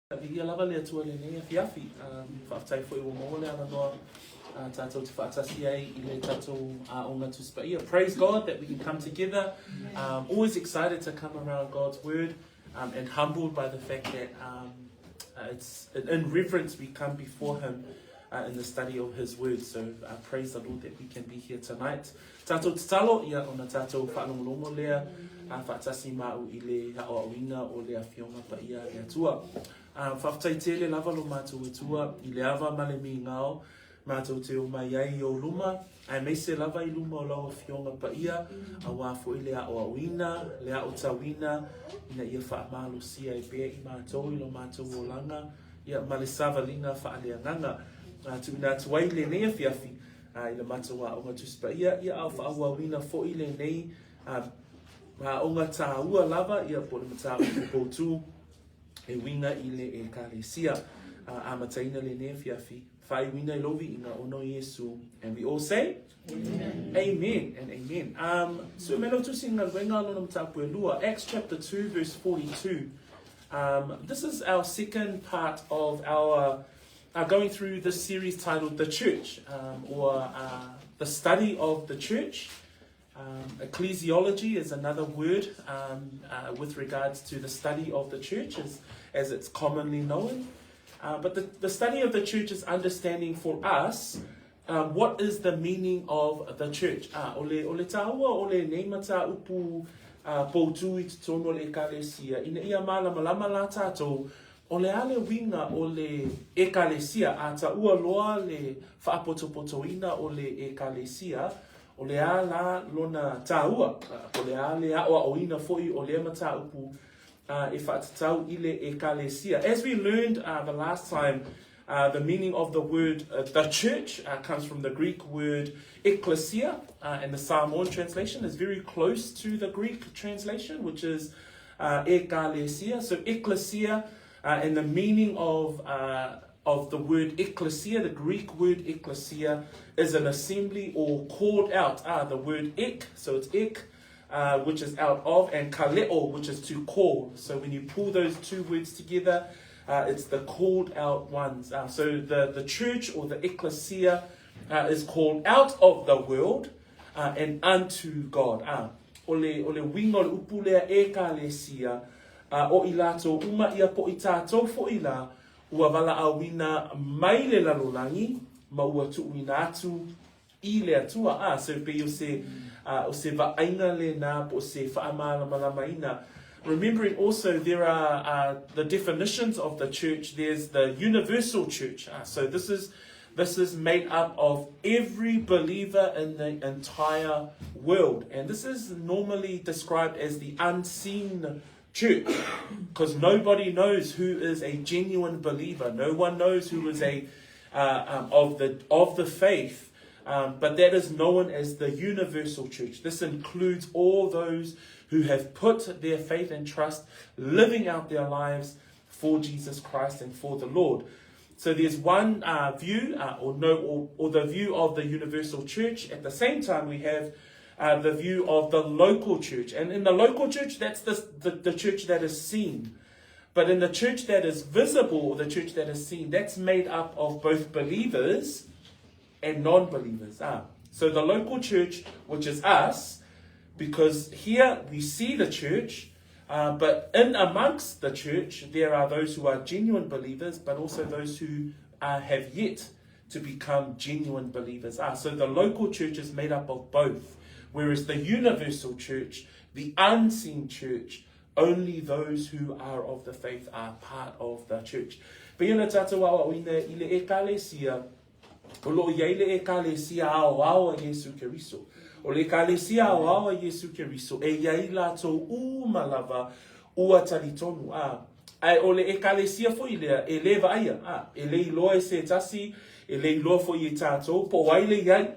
Viia lava le Atua i lenei afiafi. Faafetai foi ua maua le avanoa tātou te faatasi ai i le tātou Aoga Tusi Paia. Praise God that we can come together. Always excited to come around God's Word and humbled by the fact that it's in reverence we come before Him in the study of His Word. So praise the Lord that we can be here tonight. Tātou tatalo ia ona tātou whaalongolongo lea a whaatasi māu i le aoaoina o le afioga paia a le Atua. Whaafetai tele lava lo mātou Atua i le ava ma le migao mātou te o mai ai i o luma, aemaise lava i luma o lau afioga paia, auā foi le aoaoina, le aotauina, ina ia faamalosia ai pea i mātou i lo mātou olaga, ia, ma le savaliga faaleagaga. Tuuina atu ai lenei afiafi, i le matou aoga Tusi Paia, ia a o faaauauina foi lenei aoga tāua lava, ia po o le mataupu poutū e uiga i le Ekalesia. Amataina lenei afiafi, faaiuina i lou viiga ona o Iesu. And we all say? Amen. Amen and amen. Sue mai lau tusi galuega lona mataupu e lua, Acts chapter 2 verse 42. This is our second part of our uh, going through this series titled The Church, um, or uh, the study of the church. Um, ecclesiology is another word um, uh, with regards to the study of the church as, as it's commonly known. Uh, but the, the study of the church is understanding for us um, what is the meaning of the church. Ah, o le, o le tāua o le nei mataupu uh, poutū i totonu o le ekalesia, ina ia mālamalama la tātou, O le a le uiga o le Ekalesia, a taua loa le faapotopotoina o le Ekalesia, o le a la lona tāua, o le a le aʻoaʻoina foi o lea mataupu e faatatau i le Ekalesia. As we learned the last time, the meaning of the word the church comes from the Greek word ekklesia, and the Samoan translation is very close to the Greek translation, which is Ekalesia. So ekklesia, and the meaning of of the word ekklesia, the Greek word ekklesia, is an assembly or called out. Ah, the word ek, so it's ek, uh, which is out of, and kaleo, which is to call. So when you pull those two words together, uh, it's the called out ones. Uh, so the, the church or the ekklesia uh, is called out of the world uh, and unto God. Ah, o le, o le uiga o le upu lea Ekalesia, a o i latou uma ia po i tātou foʻi la, ua valaauina mai le lalolagi, ma ua tuuina atu i le Atua. A, so pei o se, uh, o se vaaiga lenā po o se faamalamalamaina. Remembering also there are uh, the definitions of the church. There's the universal church. Uh, so this is This is made up of every believer in the entire world. And this is normally described as the unseen church because nobody knows who is a genuine believer. No one knows who is a uh, um, of the of the faith. Um, but that is known as the universal church. This includes all those who have put their faith and trust, living out their lives for Jesus Christ and for the Lord. So there's one uh, view, uh, or no, or, or the view of the universal church. At the same time, we have uh, the view of the local church. And in the local church, that's the, the, the church that is seen. But in the church that is visible, or the church that is seen, that's made up of both believers and non believers. Ah. So the local church, which is us, because here we see the church, uh, but in amongst the church, there are those who are genuine believers, but also those who uh, have yet to become genuine believers. Ah, so the local church is made up of both, whereas the universal church, the unseen church, only those who are of the faith are part of the church. Pei ona tātou aoaoina i le ekalesia, O lo o i ai le Ekalesia aoao a Iesu Keriso. O le Ekalesia aoao a Iesu Keriso, e i ai latou uma lava ua talitonu, a, ae o le Ekalesia foi lea e le vaaia, a, e le iloa e se tasi, e le iloa foi e tatou, po o ai le i ai.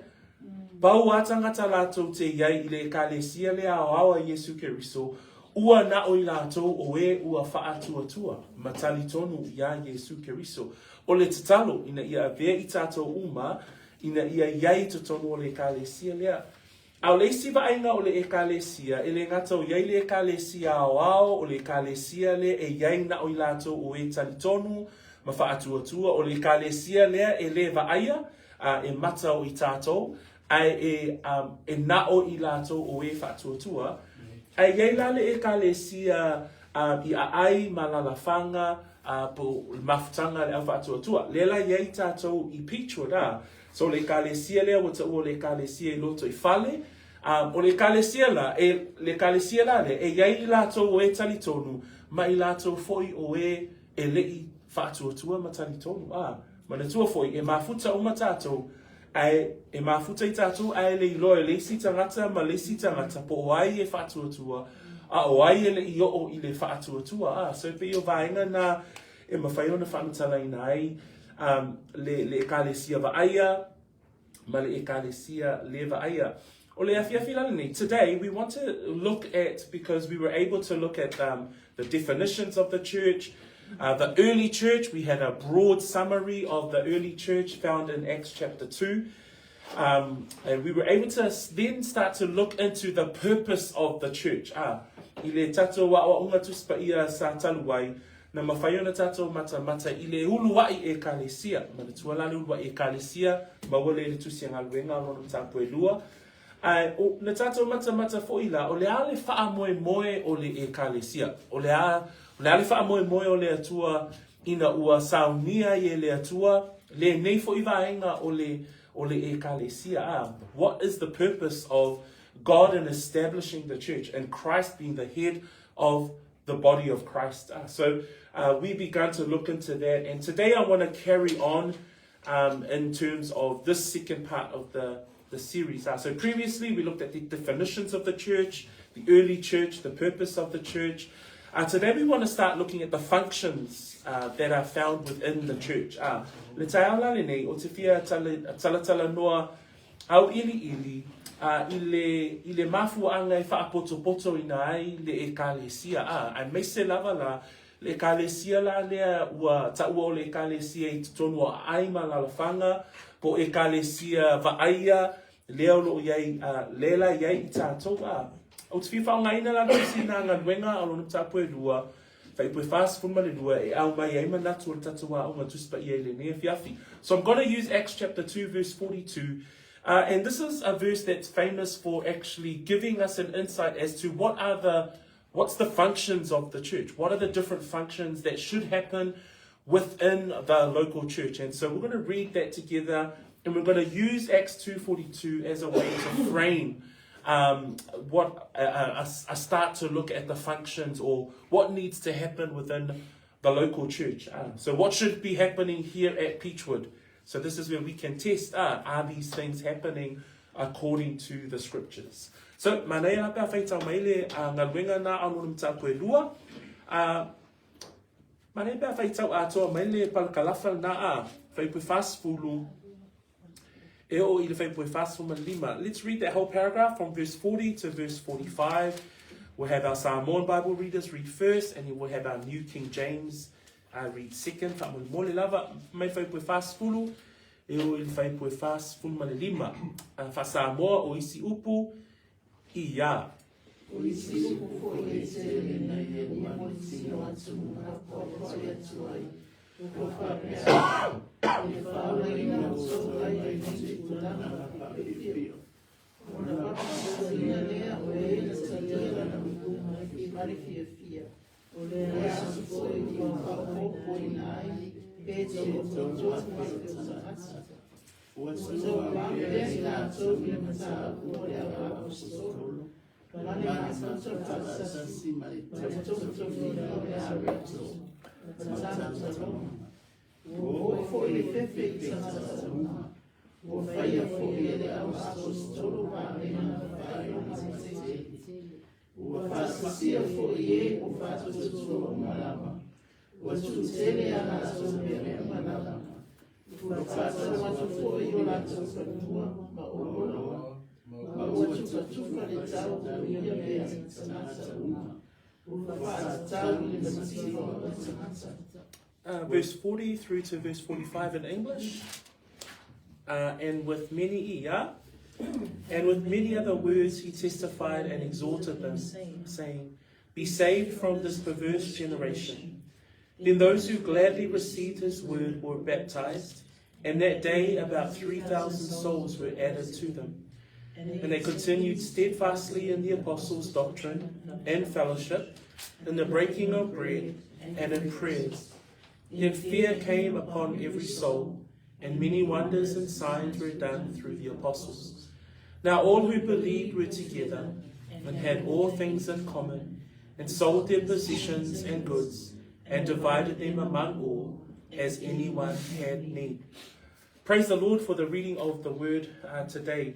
Pau a tagata latou te i ai i le Ekalesia lea aoao a Iesu Keriso, ua na o i latou o e ua faatuatua ma talitonu iā Iesu Keriso. O le tatalo, ina ia avea i tātou uma, ina ia i ai i totonu o le Ekalesia lea. A o le isi vaaiga o le Ekalesia, e le gata o i ai le Ekalesia aoao, o le Ekalesia lea e i ai na o i latou o e talitonu ma faatuatua, o le Ekalesia lea e le vaaia, a e mata o i tatou, ae e, um, e na o i latou o e faatuatua. Ae i ai la le Ekalesia um, i aai ma alaalafaga, uh, po o le mafutaga a le au faatuatua. Lea la i ai tatou i Peachwood, a. So o le Ekalesia lea ua taua o le Ekalesia i loto i fale, um, o le Ekalesia la, e, le Ekalesia la lea, e i ai i latou o e talitonu, ma i latou foi o e e le i faatuatua ma talitonu. A, manatua foi, e mafuta uma tatou, ae e mafuta i tatou ae le iloa e le isi tagata ma le isi tagata po o ai e faatuatua, a o ai e le i oo i le faatuatua. A, so e pei o vaega na e mafai ona faamatalaina ai um, le, le ekalesia vaaia ma le ekalesia le vaaia. O le afiafi la lenei, today we want to look at, because we were able to look at um, the definitions of the church, uh, the early church, we had a broad summary of the early church found in Acts chapter 2. Um, and we were able to then start to look into the purpose of the church. Ah, i le tatou aoaoga Tusi Paia sa talu ai, Na mafai ona tatou matamata i le uluai Ekalesia. Manatua la le uluai Ekalesia, maua lea i le Tusi a Galuega a lona mataupu e lua. Ae, o, na tatou matamata foi la, o le a le faamoemoe o le Ekalesia? O le a, o le a le faamoemoe o le Atua ina ua saunia ai e le Atua lenei foi vaega o le, o le Ekalesia? A, what is the purpose of God in establishing the church and Christ being the head of the body of Christ. Uh, so uh, we began to look into that, and today I want to carry on um, in terms of this second part of the, the series. Uh, so previously we looked at the definitions of the church, the early church, the purpose of the church. Uh, today we want to start looking at the functions uh, that are found within the church. Uh, le taeao la lenei, o te fia talatala noa Auʻiliʻili, a i le, i le mafuaaga e faapotopotoina ai le Ekalesia, a, aemaise lava la, le Ekalesia la lea ua taua o le Ekalesia i totonu o aai ma alaalafaga, po o Ekalesia vaaia, lea o lo o i ai, a, lea la i ai i tatou, a. Ou te fia faaaogaina la le tusi na galuega a lona mataupu e lua, Fuaiupu e 42 e aumai ai manatu o le tatou aoga Tusi Paia i lenei afiafi. So I'm gonna use Acts chapter 2 verse 42 uh, and this is a verse that's famous for actually giving us an insight as to what are the what's the functions of the church? What are the different functions that should happen within the local church? And so we're going to read that together and we're going to use Acts 2.42 as a way to frame um, what a, a, a start to look at the functions or what needs to happen within the local church. Uh, so what should be happening here at Peachwood? So this is where we can test, uh, are these things happening according to the scriptures? So, manaia la pea whaitau mai le uh, ngaluenga nā au nona matapu e lua. Uh, manaia pea whaitau atoa mai le palakalafa nā a whaipu whasfulu E oo i le fuaiupu e 45. Let's read that whole paragraph from verse 40 to verse 45. We'll have our Samoan Bible readers read first, and then we'll have our New King James uh, read second. Faamolemole lava, mai fuaiupu e 40, e oo i le fuaiupu e 45. Uh, Faa-Samoa o isi upu, ia. O isi upu foi e tele nei e molimolitino atu ma apoapoai atu ai, ua faapea, I le faaolaina o tou aiga i tupulaga faapiopio, ona faapasaina lea o e na talia lana uluga ma le fiafia, o le aso foi ua faaopoopoina ai e te tou toa ma se tagata. Ua tauava pea i latou i le mataupu o le auaposeitolo, ma le mafuta faasasi, ma le togatogiga o le aloto, ma talotaloga. Ua oo foi le fefe i tagata uma, ua faia foi e le auaposeitolo palena ma faailoga tetele. Ua faasasia foi e ua faatuatua uma lava, ua tuutele a latou mea uma lava. Ua faatau atu foi o latou fanua ma oloa, ma ua tufatufa le tau o ia mea i tagata uma, ua faatatau i le mativa o le tagata. Uh, verse 40 through to verse 45 in English. Uh, and with many ia. And with many other words he testified and exhorted them, saying, Be saved from this perverse generation. Then those who gladly received his word were baptized, and that day about 3,000 souls were added to them. And they continued steadfastly in the apostles' doctrine and fellowship, in the breaking of bread, and in prayers. Yet fear came upon every soul, and many wonders and signs were done through the apostles. Now all who believed were together, and had all things in common, and sold their possessions and goods, and divided them among all, as anyone had need. Praise the Lord for the reading of the word uh, today.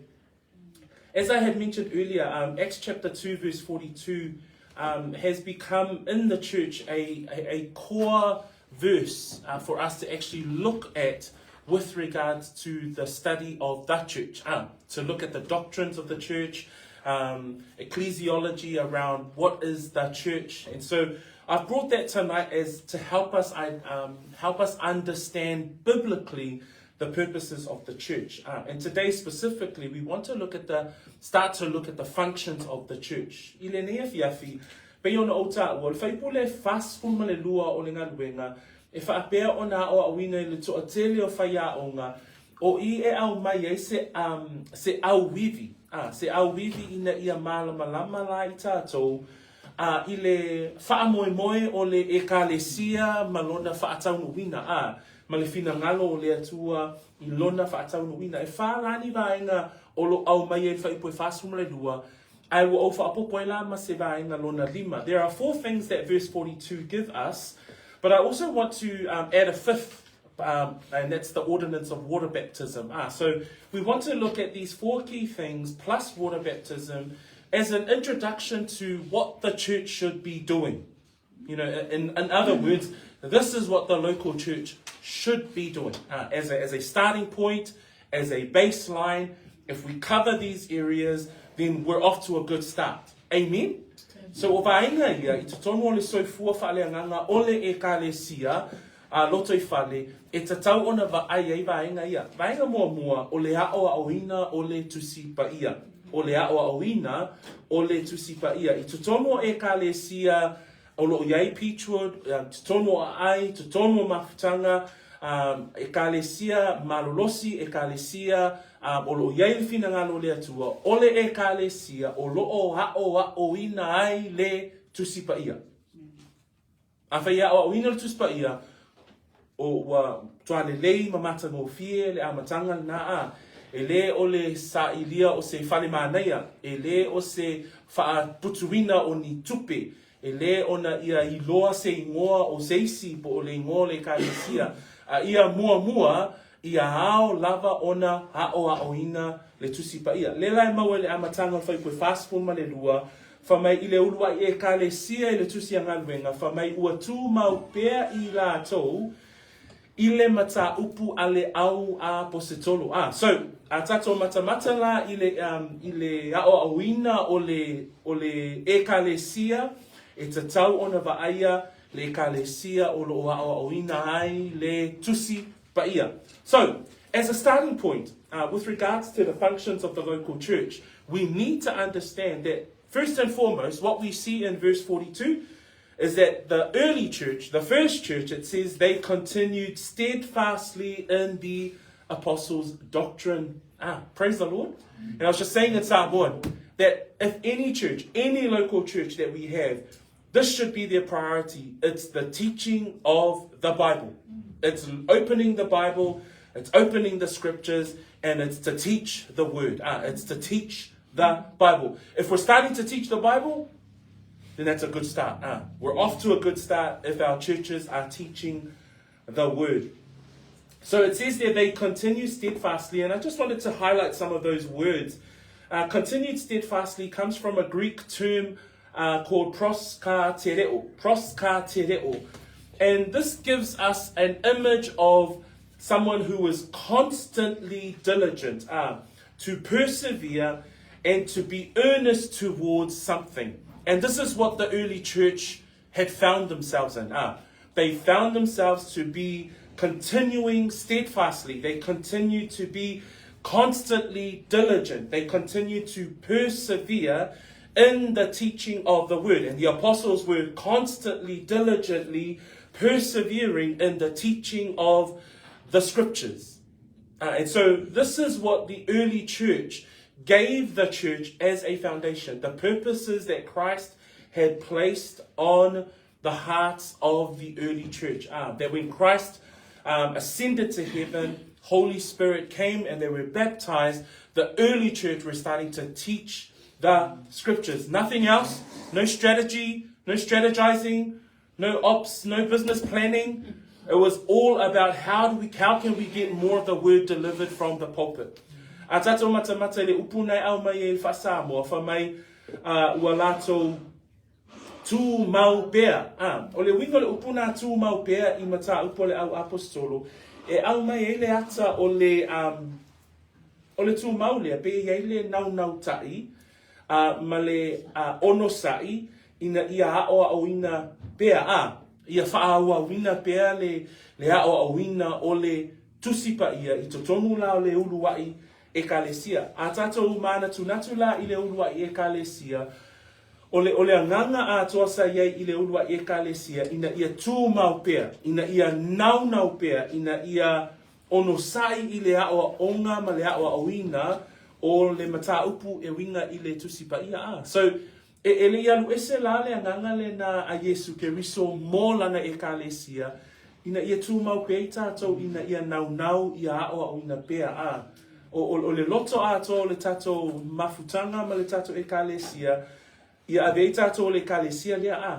As I had mentioned earlier, um, Acts chapter 2, verse 42 um, has become in the church a, a, a core verse uh, for us to actually look at with regards to the study of the church, um, to look at the doctrines of the church, um, ecclesiology around what is the church. And so I've brought that tonight as to help us, um, help us understand biblically the purposes of the church. Uh, and today specifically, we want to look at the, start to look at the functions of the church. I lenei afiafi, pei ona ou taua, o le faipule e 42 o le galuega, e faapea ona aoaoina i le toatele o faiaoga, o i e aumai ai se, um, se auivi, ah, se auivi ina ia malamalama la i tatou, a i le faamoemoe o le Ekalesia ma lona faataunuuina, a ma le finagalo o le Atua i lona faataunuuina. E whā la ni vaega o lo aumai ai le fuaiupu e 42, ae ua ou faaopoopo ai la ma se vaega lona lima. There are four things that verse 42 give us, but I also want to um, add a fifth um, and that's the ordinance of water baptism. Ah, so we want to look at these four key things plus water baptism as an introduction to what the church should be doing. You know, in, in other words, this is what the local church should be doing uh, as, a, as a starting point, as a baseline. If we cover these areas, then we're off to a good start. Amen? So o vaega ia, i totonu o le soifua faaleagaga o le Ekalesia, a Lotoifale, e tatau ona vaai ai vaega ia. Vaega muamua, o le aoaoina o le Tusi Paia. O le aoaoina o le Tusi Paia. I totonu o Ekalesia, o lo o i ai Peachwood, i totonu o Aai, i totonu o Mafutanga, um, Ekalesia malolosi, Ekalesia um, o lo o i ai le finagalo o le Atua, o le Ekalesia o lo o aoaoina ai le Tusi Paia. Afai e aoaoina le Tusi Paia, o ua matua lelei ma matagofie le amataga lena, a e lē o le sailia o se fale manaia, e lē o se faaputuina o ni tupe, e lē ona ia iloa se igoa o se isi po o le igoa o le Ekalesia, a ia muamua ia ao lava ona aoaoina le Tusi Paia. Lea la e maua i le amataga o le fuaiupu e 42, Fai mai i le uluai Ekalesia i le Tusi a Galuega, fai mai ua tumau pea i latou i le mataupu a le au aposetolo. Ah, so, a tatou matamata la i le, um, i le aoaoina o le, o le Ekalesia, e tatau ona vaaia le Ekalesia o lo o aoaoina ai le Tusi Paia. So, as a starting point, uh, with regards to the functions of the local church, we need to understand that, first and foremost, what we see in verse 42 is that the early church, the first church, it says they continued steadfastly in the apostles' doctrine. Ah, praise the Lord. And I was just saying in Samoan that if any church, any local church that we have, this should be their priority. It's the teaching of the Bible. It's opening the Bible, it's opening the scriptures, and it's to teach the word. Ah, it's to teach the Bible. If we're starting to teach the Bible, then that's a good start. Ah, we're off to a good start if our churches are teaching the word. So it says there they continue steadfastly, and I just wanted to highlight some of those words. Uh, continued steadfastly comes from a Greek term uh, called proskatereo. Proskatereo. And this gives us an image of someone who is constantly diligent uh, to persevere and to be earnest towards something. And this is what the early church had found themselves in. Uh, they found themselves to be continuing steadfastly. They continued to be constantly diligent. They continued to persevere in the teaching of the word. And the apostles were constantly, diligently persevering in the teaching of the scriptures. Uh, and so this is what the early church gave the church as a foundation, the purposes that Christ had placed on the hearts of the early church. Uh, that when Christ um, ascended to heaven, Holy Spirit came and they were baptized, the early church were starting to teach the scriptures. Nothing else, no strategy, no strategizing, no ops, no business planning. It was all about how do we how can we get more of the word delivered from the pulpit. A tātou matamata i le upu nei au mai e whasamoa, wha mai uh, ua lātou tūmau pea. Ā, o le uiga o le upu nā tūmau pea i mataupu o le au aposetolo, e au mai ai le ata o le, um, o le tūmau lea, pe i ai le naunautaʻi, ā, ma le ā, onosaʻi, ina ia aʻoaʻoina pea, ā, ia faaauauina pea le, le aʻoaʻoina o le Tusi Paʻia i totonu la o le uluaʻi ʻEkalesia. A tātou mānatunatu la i le uluaʻi ʻEkalesia, O le, o le agaga atoa sa i ai i le uluaʻi ʻEkalesia ina ia tūmau pea, ina ia naunau pea, ina ia onosaʻi i le aʻoaʻoga ma le aʻoaʻoina o le mataupu e uiga i le Tusi Paʻia. A so, e, e le i alu ese la le agaga lena a Iesu Keriso mo lana ʻEkalesia, ina ia tūmau pea i tātou, ina ia naunau ia aʻoaʻoina pea. A O, o, o le loto atoa o le tātou mafutaga ma le tātou ʻEkalesia, ia ave ai tātou o le ʻEkalesia lea a,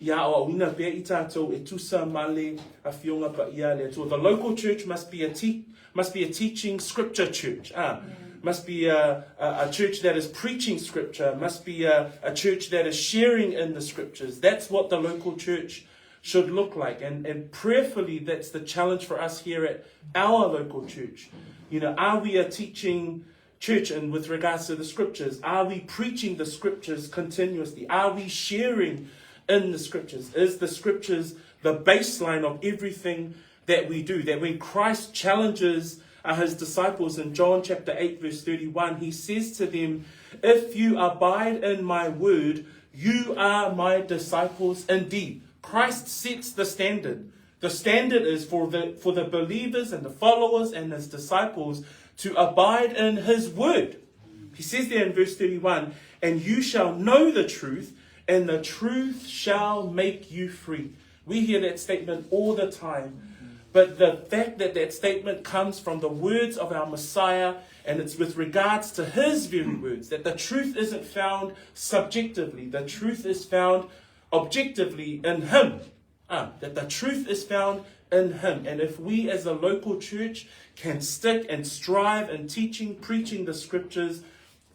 ia aʻoaʻoina pea i tātou e tusa ma le Afioga Paʻia a le Atua. The local church must be a, te must be a teaching scripture church. A, must be a, a, a church that is preaching scripture, must be a, a church that is sharing in the scriptures. That's what the local church should look like. And, and prayerfully, that's the challenge for us here at our local church. You know, are we a teaching church and with regards to the scriptures? Are we preaching the scriptures continuously? Are we sharing in the scriptures? Is the scriptures the baseline of everything that we do? That when Christ challenges uh, his disciples in John chapter 8, verse 31, he says to them, If you abide in my word, you are my disciples indeed. Christ sets the standard. The standard is for the, for the believers and the followers and his disciples to abide in his word. He says there in verse 31, And you shall know the truth, and the truth shall make you free. We hear that statement all the time. But the fact that that statement comes from the words of our Messiah, and it's with regards to his very words, that the truth isn't found subjectively, the truth is found objectively in him. Ah, that the truth is found in him. And if we as a local church can stick and strive in teaching, preaching the scriptures,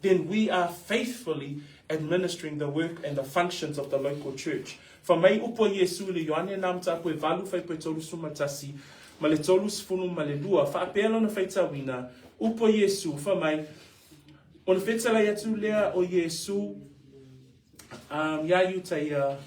then we are faithfully administering the work and the functions of the local church. Fa mai upu a Iesu i le Ioane na mataupu e valu faipu e 31 ma le 32, faapea lona faitauina, upu a Iesu, fa mai, Ona fetalai atu lea o Iesu um, iā Iutaia,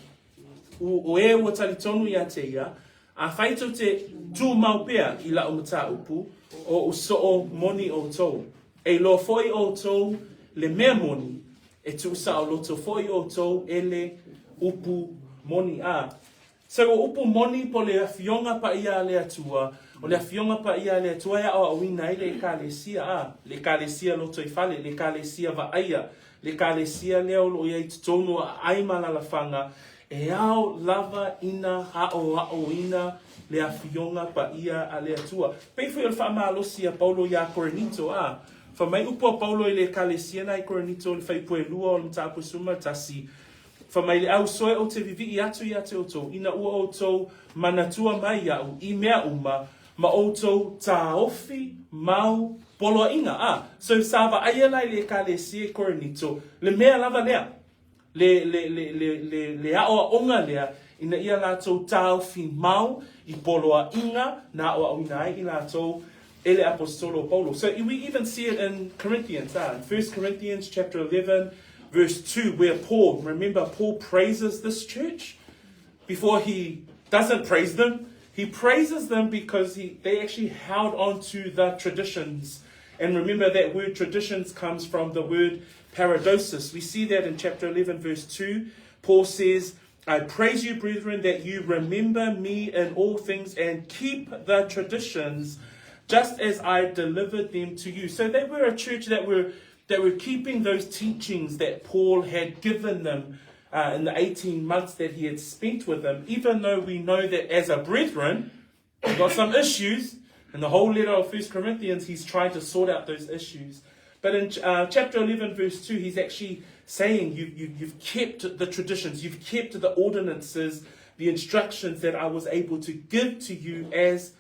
u, o e ua talitonu iā te ia, afai tou te tumau pea i la'u mataupu, o u soo moni outou. E iloa foi outou le mea moni, e tuusaoloto foi outou e le upu moni. A So o upu moni po le Afioga Paia a le Atua, o le Afioga Paia a le Atua e aoaoina ai le Ekalesia, a, le Ekalesia lotoifale, le Ekalesia vaaia, le Ekalesia lea o loo i ai i totonu o aai ma alaalafaga, e ao lava ina aoaoina le Afioga Paia a le Atua. Pei foi o le faamalosi a Paulo iā Korinito, a, fa mai upu a Paulo i le Ekalesia na i Korinito i le fuaiupu e 2 o le mataupu e 11, Fa mai le au soe ou te vivii atu ia te outou, ina ua outou manatua mai iaʻu i mea uma, ma outou taofi mau poloaiga. A, so sa vaaia la i le Ekalesia i Korinito le mea lava lea, le, le, le, le, le, le aʻoaʻoga lea, ina ia latou taofi mau i poloaiga na aʻoaʻoina ai i latou e le Aposetolo o Paulo. So we even see it in Corinthians, ah, in 1 Corinthians chapter 11, verse 2, where Paul, remember, Paul praises this church before he doesn't praise them. He praises them because he, they actually held on to the traditions And remember that word traditions comes from the word paradosis. We see that in chapter 11, verse 2. Paul says, I praise you, brethren, that you remember me in all things and keep the traditions just as I delivered them to you. So they were a church that were that were keeping those teachings that Paul had given them uh, in the 18 months that he had spent with them, even though we know that as a brethren, we got some issues. In the whole letter of First Corinthians, he's trying to sort out those issues. But in uh, chapter 11, verse 2, he's actually saying, you, you, You've kept the traditions, you've kept the ordinances, the instructions that I was able to give to you as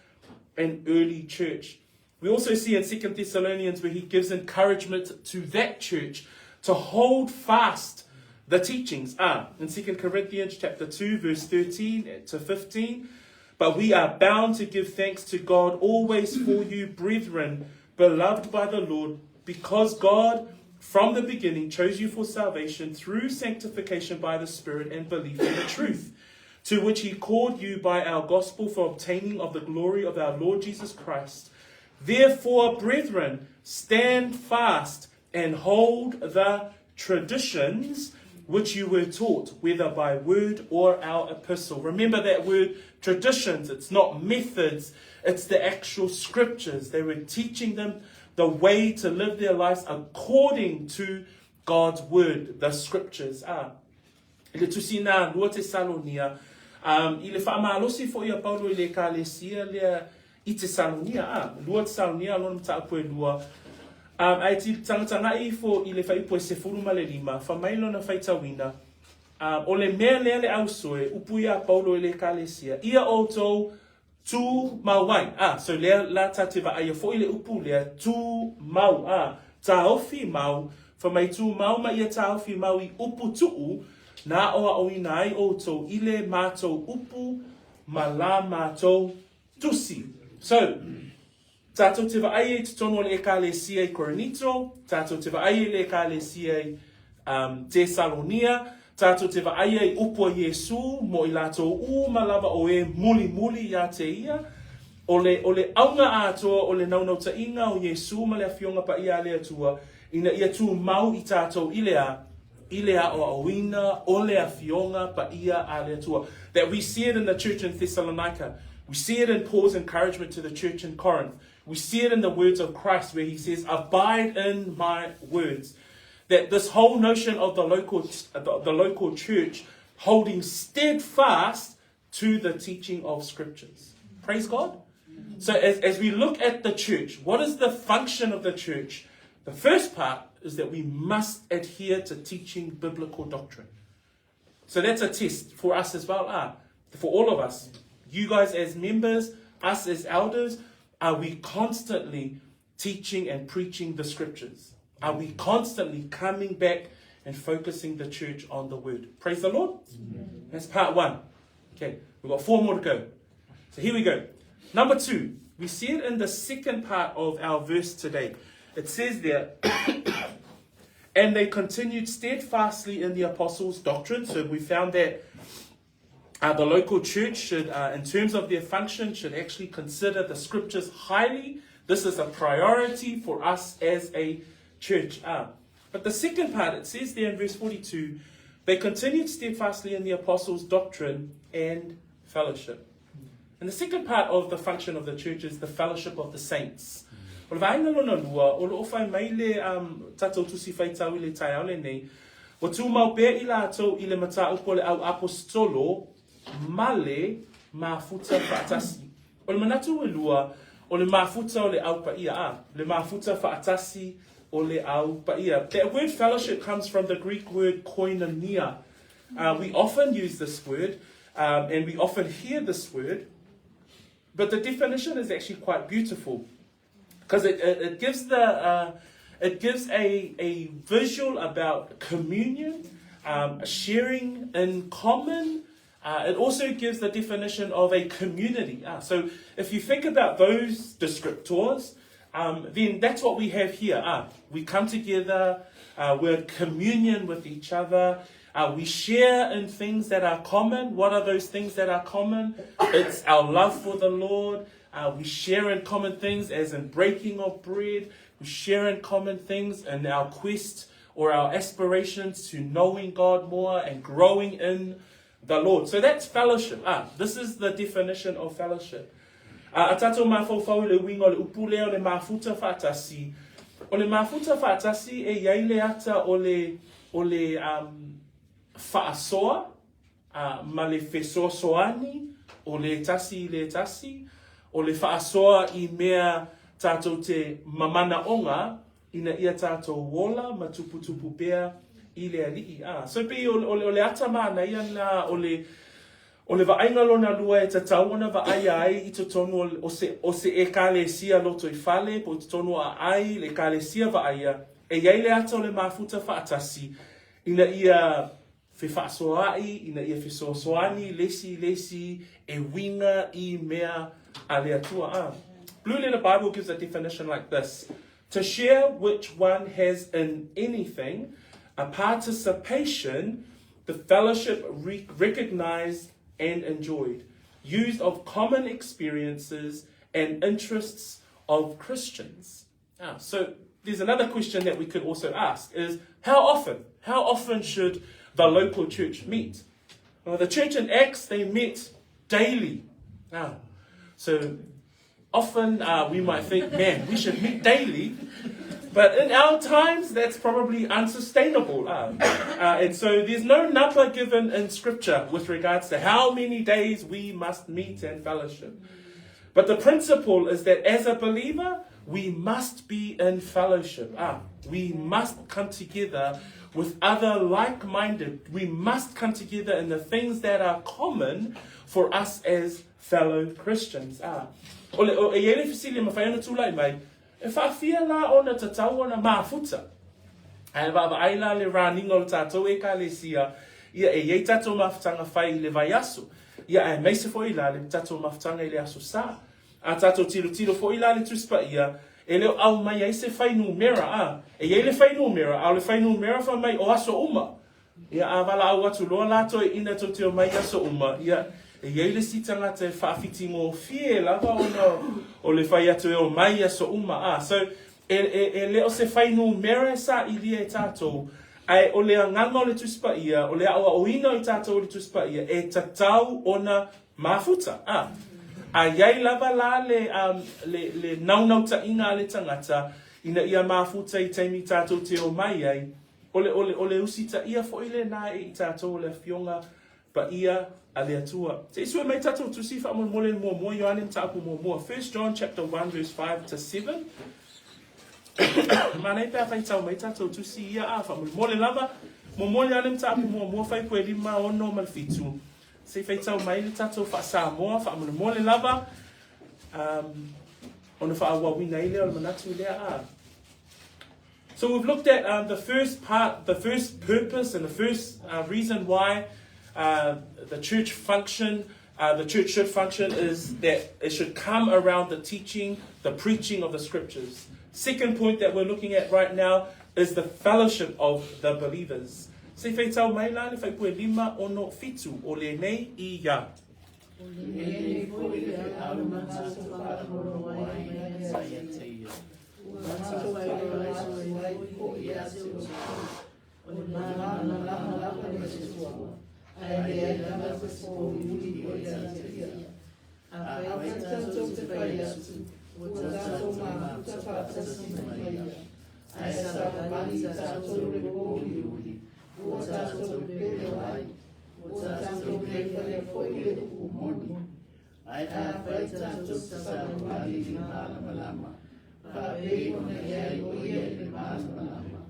an early church. We also see in Second Thessalonians where he gives encouragement to that church to hold fast the teachings. Ah, in Second Corinthians chapter 2, verse 13 to 15, but we are bound to give thanks to God always for you, brethren, beloved by the Lord, because God from the beginning chose you for salvation through sanctification by the Spirit and belief in the truth, to which he called you by our gospel for obtaining of the glory of our Lord Jesus Christ. Therefore, brethren, stand fast and hold the traditions which you were taught, whether by word or our epistle. Remember that word traditions, it's not methods, it's the actual scriptures. They were teaching them the way to live their lives according to God's word, the scriptures are. I le tusi nā Lua Tesalonia, um, i le whaamalosi fo ia Paulo i le ekalesia lea i Tesalonia, a, Lua Tesalonia, lona mataupu e lua, um, ae ti tangatangaʻi ifo i le fuaiupu e 15, fai mai lona faitauina, um, o le mea lea le ausoe, upu iā Paulo i le ekalesia, ia outou tumau ai, a, so lea la ta te vaaia foʻi le upu lea, tumau, a, taofi mau, fai mai tumau ma ia taofi mau i upu tuu, na aʻoaʻoina ai outou i le matou upu ma la matou tusi. So, tātou te vaai i totonu o le Ekalesia i Korinito, tātou te vaai i le Ekalesia i um, Tesalonia, tātou te vaai i upu a Iesū mo i latou uma lava o e mulimuli iā te ia, o le, o le auga atoa o le naunautaiga o Iesū ma le Afioga Paia a le Atua, ina ia tumau i tātou i le a, i le aʻoaʻoina o le Afioga Paia a le Atua. That we see it in the church in Thessalonica. We see it in Paul's encouragement to the church in Corinth. We see it in the words of Christ where he says, Abide in my words. That this whole notion of the local, the, the local church holding steadfast to the teaching of scriptures. Praise God. So as, as we look at the church, what is the function of the church? The first part is that we must adhere to teaching biblical doctrine. So that's a test for us as well, ah, for all of us. You guys as members, us as elders, are we constantly teaching and preaching the scriptures? Are we constantly coming back and focusing the church on the word? Praise the Lord. That's part one. Okay, we've got four more to go. So here we go. Number two, we see it in the second part of our verse today. It says there, and they continued steadfastly in the apostles' doctrine. So we found that uh, the local church should, uh, in terms of their function, should actually consider the scriptures highly. This is a priority for us as a church. Uh, but the second part, it says there in verse 42, they continued steadfastly in the apostles' doctrine and fellowship. And the second part of the function of the church is the fellowship of the saints. O le vaega lona lua, o loo fai mai le um, tatou tusi faitau i le taeao lenei, ua tumau pea i latou i le mataupu o le au aposetolo ma le mafuta faatasi. O le manatu e lua, o le mafuta o le au paia, a, le mafuta faatasi o le au paia. That word fellowship comes from the Greek word koinonia. Uh, we often use this word, um, and we often hear this word, but the definition is actually quite beautiful because it, it, it, gives the uh, it gives a, a visual about communion, um, sharing in common. Uh, it also gives the definition of a community. Uh, so if you think about those descriptors, um, then that's what we have here. Uh, we come together, uh, we're communion with each other. Uh, we share in things that are common. What are those things that are common? It's our love for the Lord. Uh, we share in common things as in breaking of bread. We share in common things in our quest or our aspirations to knowing God more and growing in the Lord. So that's fellowship. Ah, this is the definition of fellowship. A tatou mafaufau i le uiga o le upu lea o le mafuta faatasi. O le mafuta faatasi e i ai le ata o le, o le um, faasoa uh, ma le fesoasoani o le tasi i le tasi, o le faasoa i mea tatou te mamanaoga ina ia tatou ola ma tuputupu pea i le Alii. A, so pei o, o, o le ata manaia lena o le, o le vaaiga lona lua e tatau ona vaaia ai i totonu o, o se, o se ekalesia lotoifale po o totonu o aai le ekalesia vaaia, e i ai le ata o le mafuta faatasi ina ia fefaasoaai, ina ia fesoasoani le isi i le isi e uiga i mea a le Atua. A. Blue Letter Bible gives a definition like this. To share which one has in anything a participation, the fellowship recognized and enjoyed, used of common experiences and interests of Christians. Ah, so there's another question that we could also ask is how often? How often should the local church meet? Well, the church in Acts, they met daily. Ah, so often we might think, man, we should meet daily. But in our times, that's probably unsustainable. And so there's no number given in Scripture with regards to how many days we must meet and fellowship. But the principle is that as a believer, we must be in fellowship. Ah, we must come together with other like-minded. We must come together in the things that are common for us as fellow Christians. Ah. O le, o, e i ai le fesili e mafai ona tulai mai, e faafia la ona tatau ona mafuta. Ae vaavaai la le raniga o le tatou ekalesia, ia e i ai tatou mafutaga fai i le vaiaso. Ia aemaise foi la le tatou mafutaga i le Aso Sa. A tatou tilotilo foi la i le Tusi Paia, e le o aumai ai se fuainumera, a. E i ai le fuainumera, a o le fuainumera fai mai o aso uma. Ia, a valaau atu loa la toeaina tou te omai i aso uma, ia, e i ai le isi tagata e faawhitigofie lava ona o le fai atu e omai i aso uma, a. So, e, e, e le o se fuainumera e sailia e tatou, ae o le agaga o le Tusi Paia, o le aoaoina o i tatou o le Tusi Paia, e tatau ona mafuta, a. A i ai lava la le, um, le, le naunautaiga a le tagata ina ia mafuta i taimi tatou te omai ai, O le, o le, o le usitaia foi lena e i tatou o le Afioga Paia a le Atua. Se i sue mai tatou tusi faamolemole le muamua Ioane mataupu muamua. 1 John chapter 1 verse 5 to 7. Manaia pe a faitau mai tatou tusi ia a faamolemole lava. Muamua Ioane mataupu muamua fuaiupu e 5, 6 ma le 7. Se i faitau mai le tatou faa-Samoa faamolemole lava. Um, ona faaauauina ai lea o le manatu lea a. So we've looked at um, the first part, the first purpose and the first reason why the church function, the church should function is that it should come around the teaching, the preaching of the scriptures. Second point that we're looking at right now is the fellowship of the believers. Se i faitau mai la le fuaiupu e 5, 6, 7 o lenei ia. O lenei foi le feau na tatou faalogo ai ia te ia. Ua tatou faailoa atu ai foi ia te outou, o le malamalama lava le Atua, ae leai lava se pouli o ia te ia. Afai tatou te fai atu, ua tatou mafuta faatasi ma ia, ae savali tatou i le pouliuli, ua tatou pepelo ai, ua tatou le faia foi le upu moni. Ae afai tatou te savavali i le malamalama, faapei ona i ai o ia i le malamalama,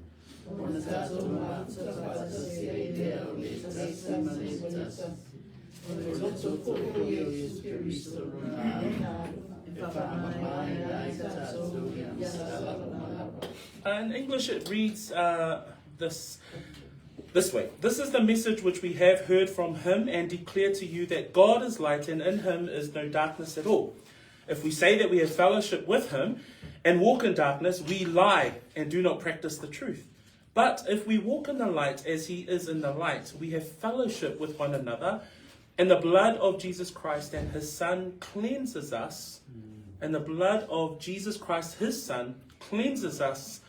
ona tatou mafuta faatasi ai lea o le tasi ma le tasi, o le Loto foi o Iesu Keriso lona Alo, e faamama ai tatou ia sa lava. In English it reads this this way. This is the message which we have heard from him and declare to you that God is light and in him is no darkness at all. If we say that we have fellowship with him and walk in darkness, we lie and do not practice the truth. But if we walk in the light as he is in the light, we have fellowship with one another, and the blood of Jesus Christ and his Son cleanses us. And the blood of Jesus Christ, his Son, cleanses us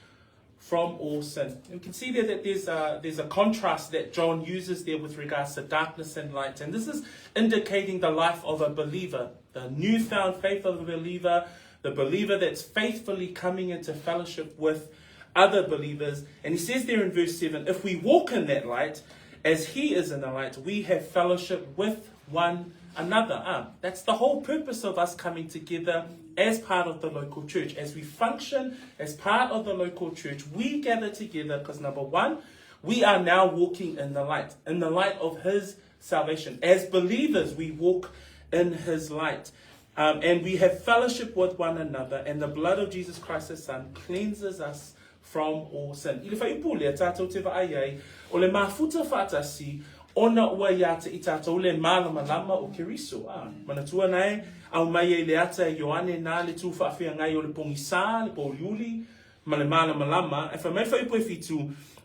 from all sin. You can see there that there's a, there's a contrast that John uses there with regards to darkness and light. And this is indicating the life of a believer, the newfound faith of a believer, the believer that's faithfully coming into fellowship with other believers. And he says there in verse 7 if we walk in that light, as he is in the light, we have fellowship with one another. Ah, that's the whole purpose of us coming together as part of the local church. As we function as part of the local church, we gather together because number one, we are now walking in the light, in the light of his salvation. As believers, we walk in his light. Um, and we have fellowship with one another, and the blood of Jesus Christ, his Son, cleanses us from all sin. I le whaiupu lea, tātou te vaai ai, o le mafuta whaatasi, ona ua ia te i tātou le mālamalama o Keriso. Ah, manatua nei, au mai e le ata e Ioane nā le tū whaawhea ngai o le pongisa, le pōliuli, ma le mālamalama, e whai mai whaiupu e whitu,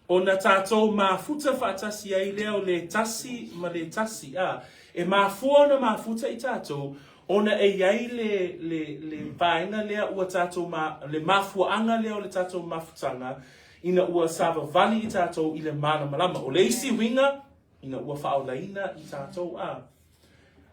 ona tātou mafuta whaatasi ai lea o le tasi ma le tasi. Ah, e mafua ona mafuta i tātou, ona e iai le, le, le vaega lea ua tātou ma, le mafuaanga lea o le tātou mafutanga, ina ua savavali i tātou i le mālamalama. O le isi uiga, ina ua faaolaina i tātou, ā.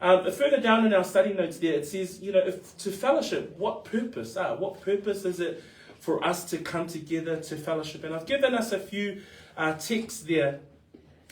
Um, further down in our study notes there, it says, you know, if, to fellowship, what purpose? Ah, what purpose is it for us to come together to fellowship? And I've given us a few uh, texts there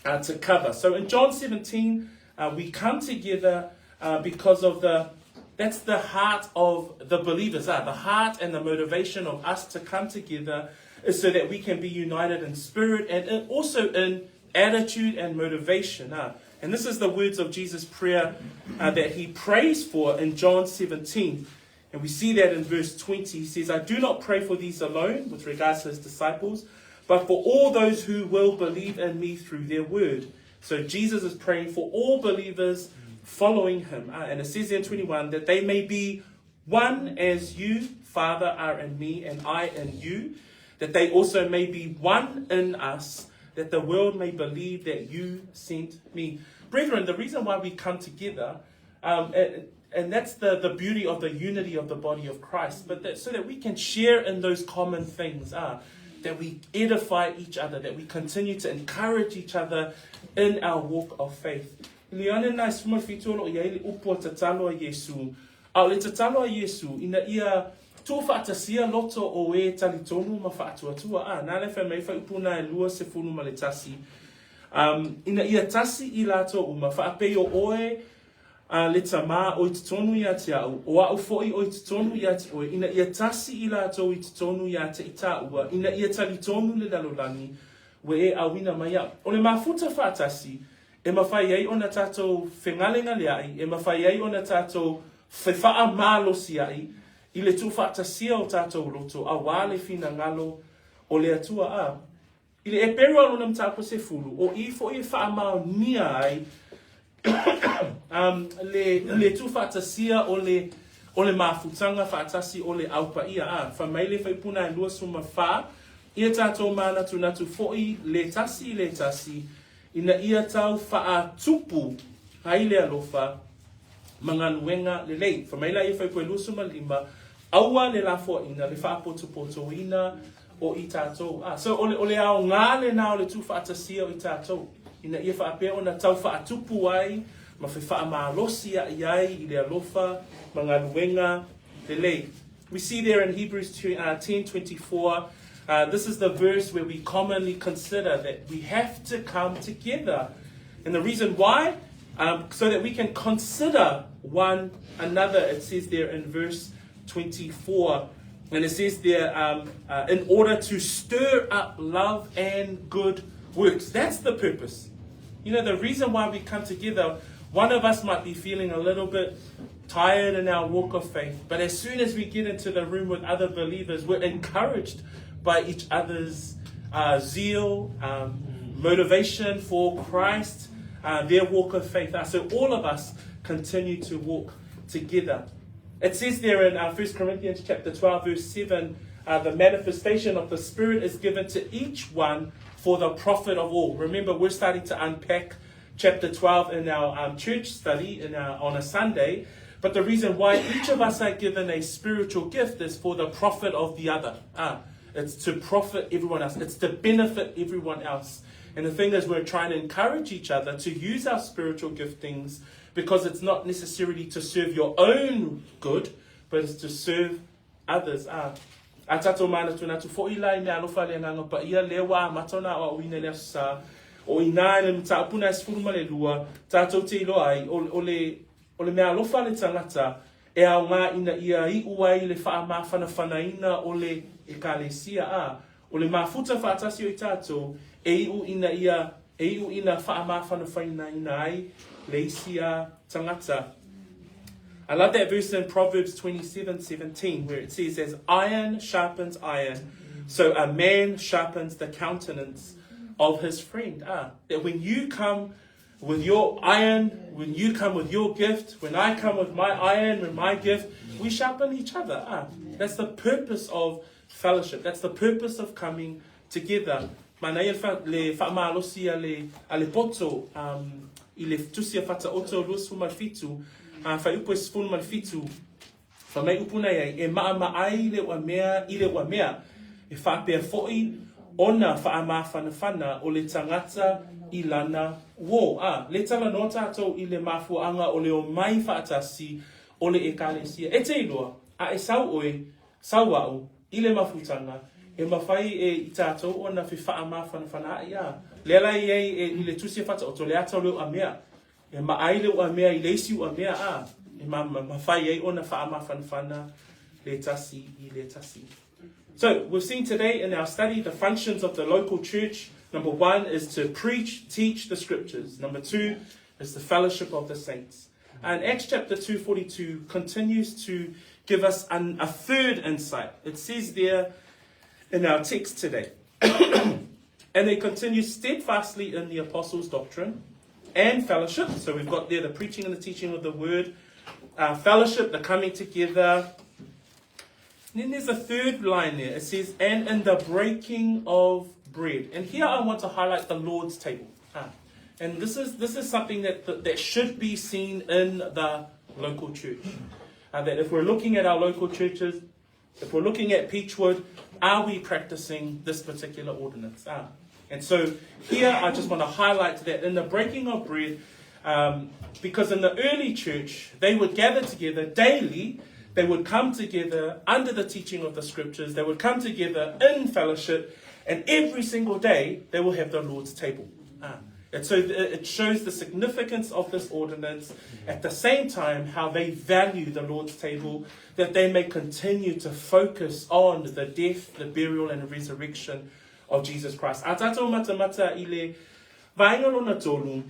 uh, to cover. So in John 17, uh, we come together uh, because of the that's the heart of the believers, uh, the heart and the motivation of us to come together is so that we can be united in spirit and also in attitude and motivation. Uh. And this is the words of Jesus' prayer uh, that he prays for in John 17. And we see that in verse 20. He says, I do not pray for these alone, with regards to his disciples, but for all those who will believe in me through their word. So Jesus is praying for all believers following him. Uh, and it says in 21 that they may be one as you, Father, are in me and I in you, that they also may be one in us, that the world may believe that you sent me. Brethren, the reason why we come together, um, and, and that's the, the beauty of the unity of the body of Christ, but that, so that we can share in those common things, uh, that we edify each other, that we continue to encourage each other in our walk of faith. Leone na suma fitolo ia ile upu a tatalo a Yesu. A o le tatalo a Yesu, ina ia tuu faatasia loto o e talitonu ma faatuatua. A, nā le whai mai whai upu na e lua se funu ma le tasi. Um, ina ia tasi i lātou uma, whaapei o oe, a le tamā o i totonu ia te au, o au fo'i o i totonu ia te oe, ina ia tasi i lātou i totonu ia te i tāua, ina ia talitonu le lalolagi, ua e auina mai au. O le mafuta faatasi, e mafai ai ona tātou fegalegalea'i, e mafai ai ona tātou fefaamālosia'i i le tuufaatasia o tātou loto auā le finagalo o le Atua. A i le Eperu a lona mataupu sefulu, o i fo'i e faamaonia ai um, le, le tuufaatasia o le, o le mafutaga faatasi o le aupaia. A, fai mai le faipuna e lua suma whā, ia tātou mānatunatu fo'i le tasi le tasi, ina ia tau whaatupu ai le alofa ma galuega lelei. Fai mai la ia faipua e 25, aua le lafoaina, le faapotopotoina o i tātou. Ah, so o le, o le aogā lenā o le tuufaatasia o i tātou, ina ia faapea ona tau faatupu ai ma fefaamalosi a'i ai i le alofa ma galuega lelei. We see there in Hebrews 2, uh, 10:24, uh, this is the verse where we commonly consider that we have to come together. And the reason why? Um, so that we can consider one another. It says there in verse 24. And it says there, um, uh, in order to stir up love and good works. That's the purpose. You know, the reason why we come together, one of us might be feeling a little bit tired in our walk of faith, but as soon as we get into the room with other believers, we're encouraged by each other's uh, zeal, um, motivation for Christ, uh, their walk of faith. Uh, so all of us continue to walk together. It says there in uh, 1 Corinthians chapter 12, verse 7, uh, the manifestation of the Spirit is given to each one for the profit of all. Remember, we're starting to unpack chapter 12 in our um, church study in our, on a Sunday. But the reason why each of us are given a spiritual gift is for the profit of the other. Ah, it's to profit everyone else. It's to benefit everyone else. And the thing is, we're trying to encourage each other to use our spiritual giftings because it's not necessarily to serve your own good, but it's to serve others. Ah. A tātou mānatu nā tu fo'i la i mea alofa le nganga pa ia le wā mata ona o auina le aso sa o i nā le mataupuna e sefulu ma le lua tātou te iloa ai o, o le o le mea alofa le tangata e aoga ina ia iʻu ai le faamafanafanaina o le Ekalesia, ā, o le mafuta faatasi o i tātou e iʻu ina ia e iʻu ina faamafanafanaina ai le isi a tangata. I love that verse in Proverbs 27:17 where it says, As iron sharpens iron, so a man sharpens the countenance of his friend. Ah, that when you come with your iron, when you come with your gift, when I come with my iron, with my gift, we sharpen each other. Ah, that's the purpose of fellowship. That's the purpose of coming together. Mana ia le whaamalosi a le, a le poto um, i le tusi a whata oto 27, a whai upo e sefulu ma le fitu, Fai mai upu nei ai, e maʻamaʻa ai le ua mea i le ua mea, e faapea foʻi ona faamafanafana o le tagata i lana uō. A, le talanoa tātou i le mafuaaga o le omai faatasi o le Ekalesia. E te iloa, a e sau oe, sau a'u, i le mafutaga, e mafai e i tātou ona fefaamafanafana aʻi, a, lea la i ai e i le tusi a Fataoto, le ata o le ua mea, E maʻai le uamea i le isi uamea a e ma, ma, mafai ai ona faamafanafana le tasi i le tasi. So, we've seen today in our study the functions of the local church. Number one is to preach, teach the scriptures. Number two is the fellowship of the saints. And Acts chapter 2.42 continues to give us an, a third insight. It says there in our text today, and they continue steadfastly in the apostles' doctrine and fellowship. So we've got there the preaching and the teaching of the word, uh, fellowship, the coming together. And then there's a third line there. It says, and in the breaking of bread. And here I want to highlight the Lord's table. Ah. And this is, this is something that, that should be seen in the local church. Uh, that if we're looking at our local churches, if we're looking at Peachwood, are we practicing this particular ordinance? Ah. And so here I just want to highlight that in the breaking of bread, um, because in the early church, they would gather together daily, they would come together under the teaching of the scriptures, they would come together in fellowship, and every single day they will have the Lord's table. Ah. And so it shows the significance of this ordinance, at the same time, how they value the Lord's table, that they may continue to focus on the death, the burial, and the resurrection of Jesus Christ. A tātou matamata i le vaenga lona tolu,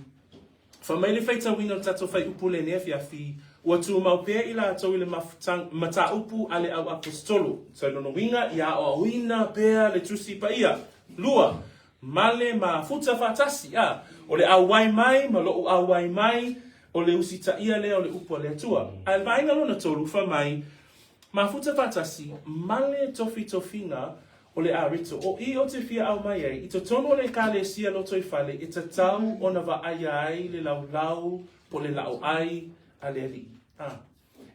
wha mai le whaitauina o tātou whai upu le nea whiawhi, ua tūmau pea i lātou i le matāupu a le au apostolo. So lona uiga i a oauina pea le tusi paia. Lua, Male ma futa faatasi, a, o le auai mai ma loʻu auai mai, o le usitaia lea o le upu a le Atua. A le vaega lona tolu, fai mai, Mafuta faatasi, male tofitofiga o le areto, o i o te fia au mai ai, i totonu o le Ekalesia lotoifale e tatau ona vaaia ai le laulau po le laoai a le Alii. A.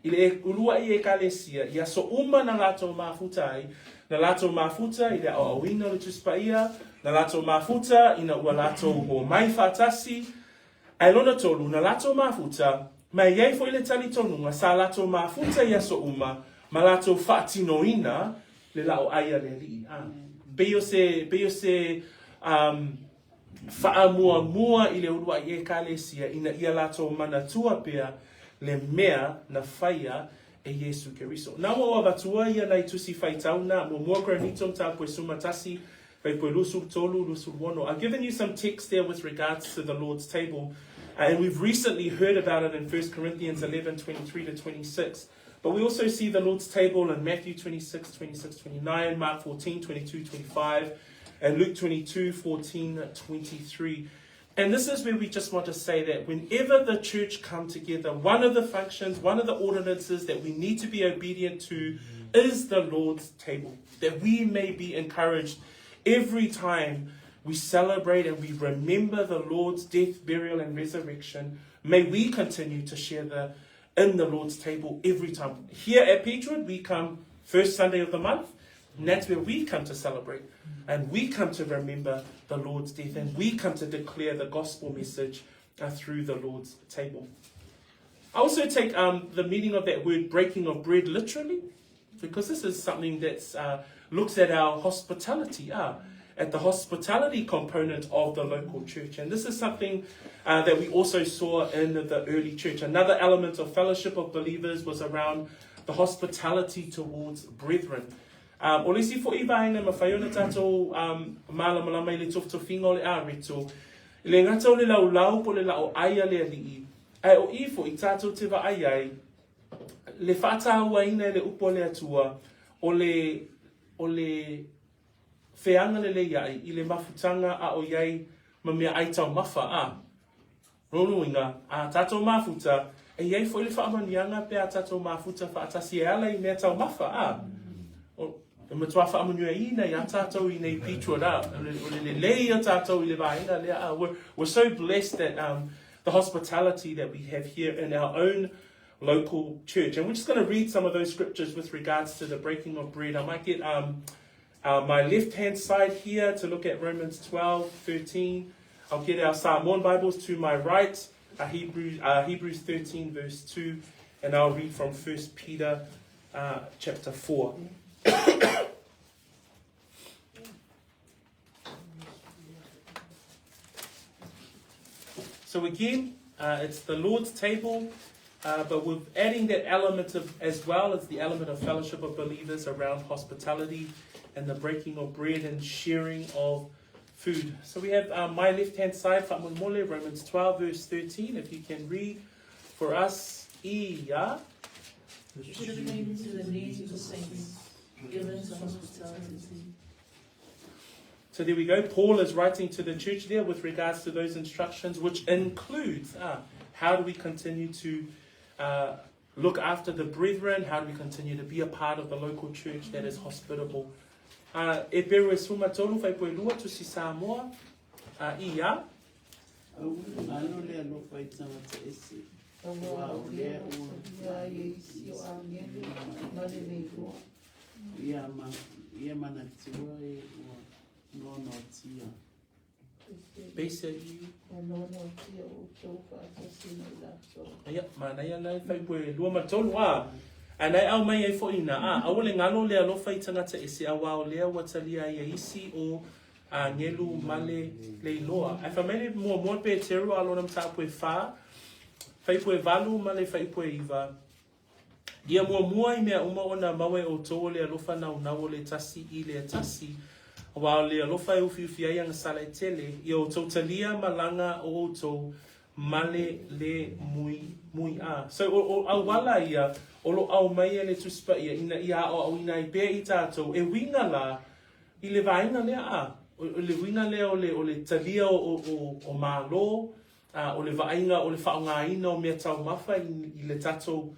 I le uluaʻi Ekalesia, i aso uma na lātou mafuta ai, na lātou mafuta i le aoaoina o le Tusi Paia, na lātou mafuta ina ua lātou hōmai faatasi, ae lona tolu, na lātou mafuta, ma e i ai foʻi le talitonuga sa lātou mafuta i aso uma ma lātou faatinoina le laoʻai a le Alii. A, pei o se, pei o se, um, faamuamua i le uluaʻi Ekalesia ina ia lātou manatua pea le mea na faia e Iesu Keriso. Na ua avatua ia nai tusi faitau na, muamua Korinito mataupu e suma tasi, fuaiupu e 23, 26. I've given you some text there with regards to the Lord's table, uh, and we've recently heard about it in 1 Corinthians 11, 23 to 26. But we also see the Lord's table in Matthew 26, 26, 29, Mark 14, 22, 25, and Luke 22, 14, 23. And this is where we just want to say that whenever the church come together, one of the functions, one of the ordinances that we need to be obedient to is the Lord's table, that we may be encouraged every time we celebrate and we remember the Lord's death, burial, and resurrection. May we continue to share the in the Lord's table every time. Here at Peachwood, we come first Sunday of the month, and that's where we come to celebrate. And we come to remember the Lord's death, and we come to declare the gospel message through the Lord's table. I also take um, the meaning of that word breaking of bread literally, because this is something that uh, looks at our hospitality, uh, at the hospitality component of the local church. And this is something uh, that we also saw in the early church. Another element of fellowship of believers was around the hospitality towards brethren. Um, o le isi fo'i vaega e mafai ona tātou um, mālamalama i le tofitofiga o le āreto, i le gata o le laulau po o le la'o ai a le alii, ae o i fo'i tātou te vaai ai, le fa'atāuaina e le upu a le Atua o le, o le feaga lelei a'i i le mafutaga a o i ai ma mea ai taumafa, a. Lona uiga, ā tātou mafuta, e i ai foi le faamanuiaga pe a tātou mafuta faatasi e ala i mea taumafa, ā. O, e matua faamanuiaina iā tātou i nei Beechwood, ā, o le, o le lelei o tātou i le vaega lea, ā. We're, we're so blessed that um, the hospitality that we have here in our own local church. And we're just going to read some of those scriptures with regards to the breaking of bread. I might get um, uh, my left-hand side here to look at Romans 12, 13. I'll get our Samoan Bibles to my right, uh, Hebrews, uh, Hebrews 13, verse 2, and I'll read from 1 Peter uh, chapter 4. So again, uh, it's the Lord's table, uh, but we're adding that element of, as well as the element of fellowship of believers around hospitality and the breaking of bread and sharing of food. So we have uh, my left-hand side, Fa'amolemole, Romans 12, verse 13. If you can read for us, Ia. Contributing to the needs of the saints, given to hospitality. So there we go. Paul is writing to the church there with regards to those instructions, which includes uh, how do we continue to uh, look after the brethren? How do we continue to be a part of the local church that is hospitable? Uh, e peru e suma tolu whai poe lua tusi Samoa uh, i a. Aua le galo le alofa i tagata ese, aua o lea ua ia ma, ia manatua e ua noanoatia. Peisa i. Ia, manaia la e whai poe lua ma tolu, a. Ae nai au mai ai fo'i ina, a, aua le galo le alofa i tagata ese, auā o lea ua talia ai e isi o agelu ma le leiloa. Ae fai mai le muamua Peteru a lona mataupu e whā, whaipu e valu ma le whaipu e iwa. Ia muamua i mea uma ona mau e outou o le alofa naunau o le tasi i le tasi, auā o le alofa e ufiufi ai agasala e tele, ia outou talia malaga o outou ma le le mui mui a. So o, o auala ia o lo aumai e le Tusi Paia ina ia aoaoina ai pea i tātou e uiga la i le vaega lea a, o, o le uiga lea o le, o le talia o, o, o, o Malo, a, o le vaaiga o le faaaogaina o mea taumafa i, i le tatou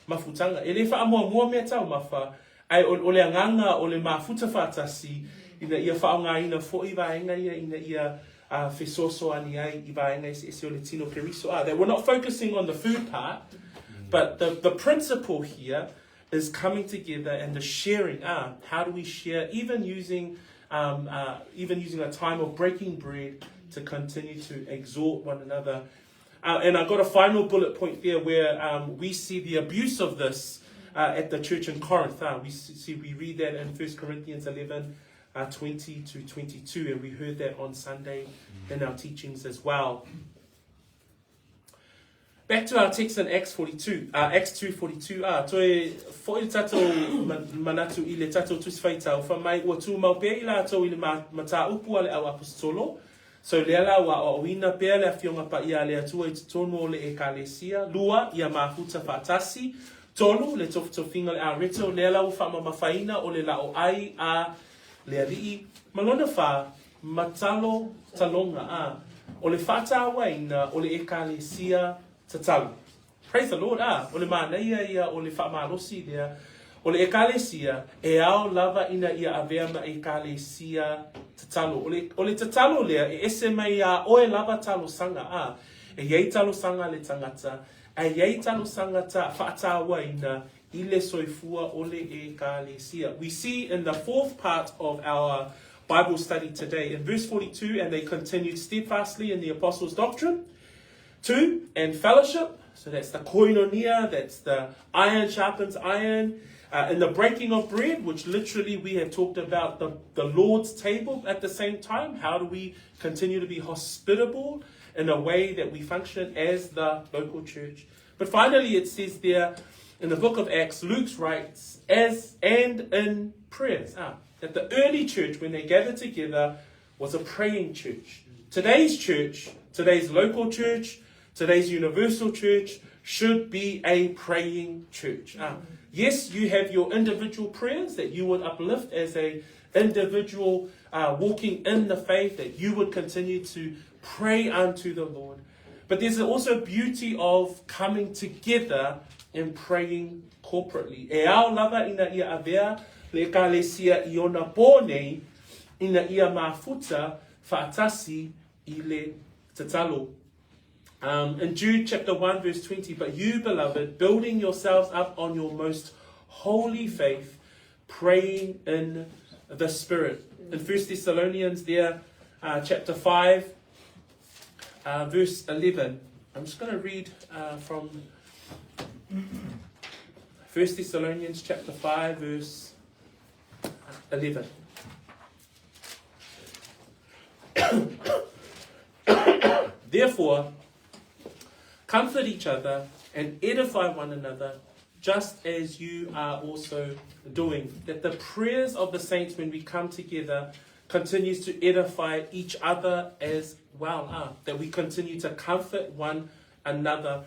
mafutaga. E le faamuamua mea taumafa, ae o, o le agaga o le mafuta faatasi ina ia faaaogaina foi vaega ia ina ia uh, fesoasoani ai i vaega eseese o le tino Keriso. Ah, that we're not focusing on the food part, but the, the principle here is coming together and the sharing. Ah, how do we share, even using, um, uh, even using a time of breaking bread to continue to exhort one another. Uh, and I've got a final bullet point there where um, we see the abuse of this uh, at the church in Corinth. Uh, we see we read that in 1 Corinthians 11, uh, 20 to 22, and we heard that on Sunday in our teachings as well. Back to our text in Acts 42, uh, Acts 2.42, ah, toe fo'i le tatou manatu i le tatou tusi faitau, fa mai ua tumau pea i latou i le mataupu a le au aposetolo, so lea la ua aoaoina pea le afioga paia a le Atua i totonu o le ekalesia, lua, ia mafuta faatasi, tolu, le tofitofiga o le areto, lea la ua faamamafaina o le la'o ai a le alii, ma lona whā, matalo taloga, a, o le faatauaina o le ekalesia tatalo. Praise the Lord, a, o le manaia ia o le faamalosi lea O le Ekalesia, e ao lava ina ia avea ma Ekalesia tatalo. O le, o le tatalo lea, e ese mai iā oe lava talosaga, ā, e i ai talosaga a le tagata, ae i ai talosaga ta, faataua-ina i le soifua o le Ekalesia. We see in the fourth part of our Bible study today, in verse 42, and they continued steadfastly in the apostles' doctrine, Two, and fellowship, so that's the koinonia, that's the iron sharpens iron. Uh, in the breaking of bread, which literally we have talked about the, the Lord's table at the same time. How do we continue to be hospitable in a way that we function as the local church? But finally, it says there in the book of Acts, Luke writes, as and in prayers. Ah, that the early church, when they gathered together, was a praying church. Today's church, today's local church, today's universal church should be a praying church. Ah, yes, you have your individual prayers that you would uplift as a individual uh, walking in the faith, that you would continue to pray unto the Lord. But there's also beauty of coming together and praying corporately. E ao lava ina ia avea le ekalesia i ona pō nei, ina ia mafuta faatasi i le tatalo. Um, in Jude chapter 1 verse 20, but you, beloved, building yourselves up on your most holy faith, praying in the Spirit. In 1 Thessalonians there, uh, chapter 5, uh, verse 11. I'm just going to read uh, from 1 Thessalonians chapter 5, verse 11. Therefore, comfort each other and edify one another, just as you are also doing. That the prayers of the saints, when we come together, continues to edify each other as well. Ah, that we continue to comfort one another.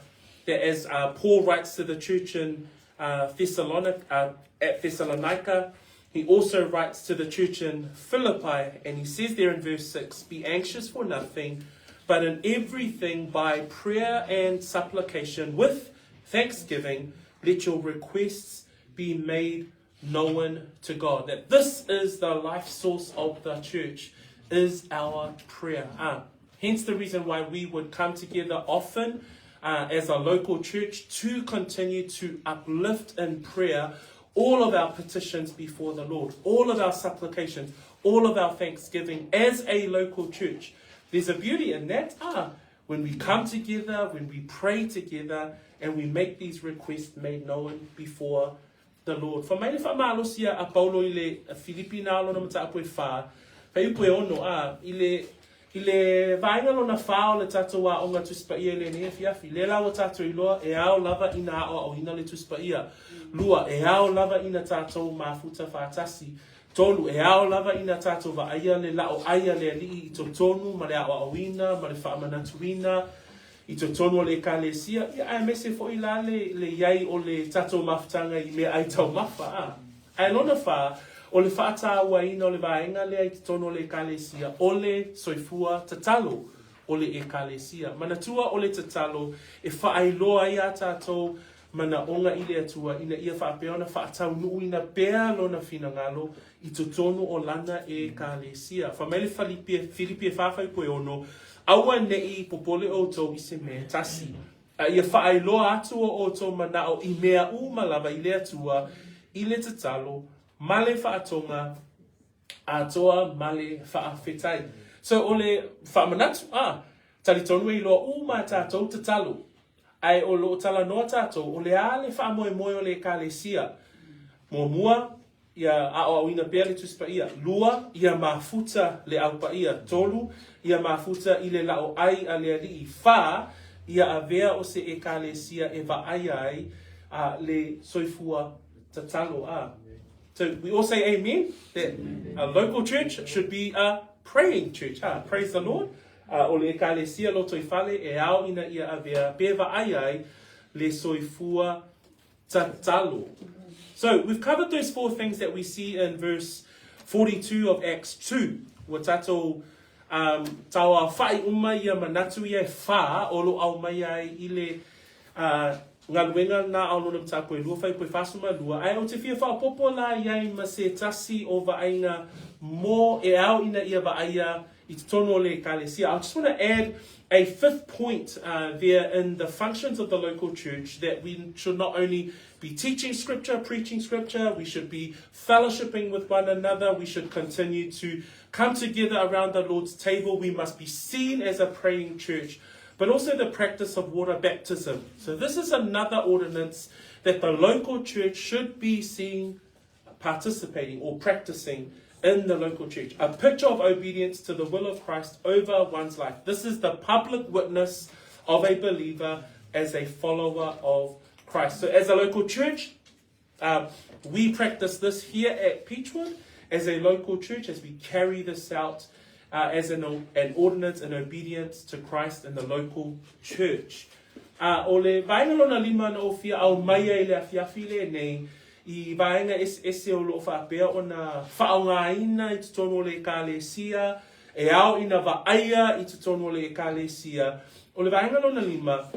That as uh, Paul writes to the church in uh, Thessalonica, uh, at Thessalonica, he also writes to the church in Philippi, and he says there in verse 6 Be anxious for nothing, but in everything by prayer and supplication with thanksgiving, let your requests be made known to God. That this is the life source of the church, is our prayer. Ah, hence the reason why we would come together often uh, as a local church to continue to uplift in prayer all of our petitions before the Lord, all of our supplications, all of our thanksgiving as a local church. There's a beauty in that. Ah, when we come together, when we pray together, and we make these requests made known before the Lord. Fa mai le faamalosia a Paulo i le Filipi nā lona mataupu e whā, fuaiupu e ono, ā, i le, i le vaega lona whā o le tātou aoga Tusi Paia i lenei afiafi, lea la ua tātou iloa e ao lava ina aoaoina le Tusi Paia. Lua, e ao lava ina tātou mafuta faatasi. Tolu, e ao lava ina tātou vaaia le la'o ai a le Alii i totonu ma le aoaoina ma le faamanatuina i totonu o le Ekalesia, ia, aemaise foi la le, le i ai o le tatou mafutaga i meaai taumafa, a. Ae lona whā, o le faatāuaina o le vaega lea i totonu o le Ekalesia, o le soifua tatalo o le Ekalesia. Manatua o le tatalo e faailoa ai a tātou manaoga i le Atua ina ia faapea ona faataunuuina pea lona finagalo i totonu o lana Ekalesia. Fai mai le Filipi, Filipi e whā fuaiupu e ono, Aua neʻi popole ʻoutou i se mea e tasi, a ia faailoa atu o ʻoutou manaʻo i mea uma lava i le Atua, i le tatalo, ma le faatoga atoa ma le faafetai. So o le faamanatu, a, talitonu e iloa uma a tātou tatalo, ae o loo talanoa tātou, o le a le faamoemoe o le Ekalesia? Muamua, ia aoaoina pea le Tusi Paia. Lua, ia mafuta le Au Paia. Tolu, ia mafuta i le la'o ai a le Alii. Whā, ia avea o se Ekalesia e vaaia ai a le soifua tatalo. A. So we all say amen that a local church should be a praying church. Ah, praise the Lord. Uh, o le ekalesia lotoifale e ao ina ia avea pe vaaia ai le soifua tatalo. So we've covered those four things that we see in verse 42 of Acts 2. Ua tātou um, taua whai uma ia manatu ia e whā o lo au mai ai i le uh, Galuega na o lona mataupu e lua fuaiupu e 42, ae ou te fia faaopoopo la i ai ma se tasi o vaaiga mo e ao ina ia vaaia i totonu o le Ekalesia. I just want to add a fifth point there in the functions of the local church that we should not only be teaching scripture, preaching scripture, we should be fellowshipping with one another, we should continue to come together around the Lord's table, we must be seen as a praying church but also the practice of water baptism. So this is another ordinance that the local church should be seeing participating or practicing in the local church. A picture of obedience to the will of Christ over one's life. This is the public witness of a believer as a follower of Christ. So as a local church, we practice this here at Peachwood as a local church, as we carry this out as an, an ordinance in obedience to Christ in the local church. Uh, o le vaenga lona lima na o fia au mai ai le afiafi lenei, i vaenga eseese o loo faapea ona faaaogaina i totonu o le Ekalesia, e ao ina vaaia i totonu o le Ekalesia. O le vaenga lona lima,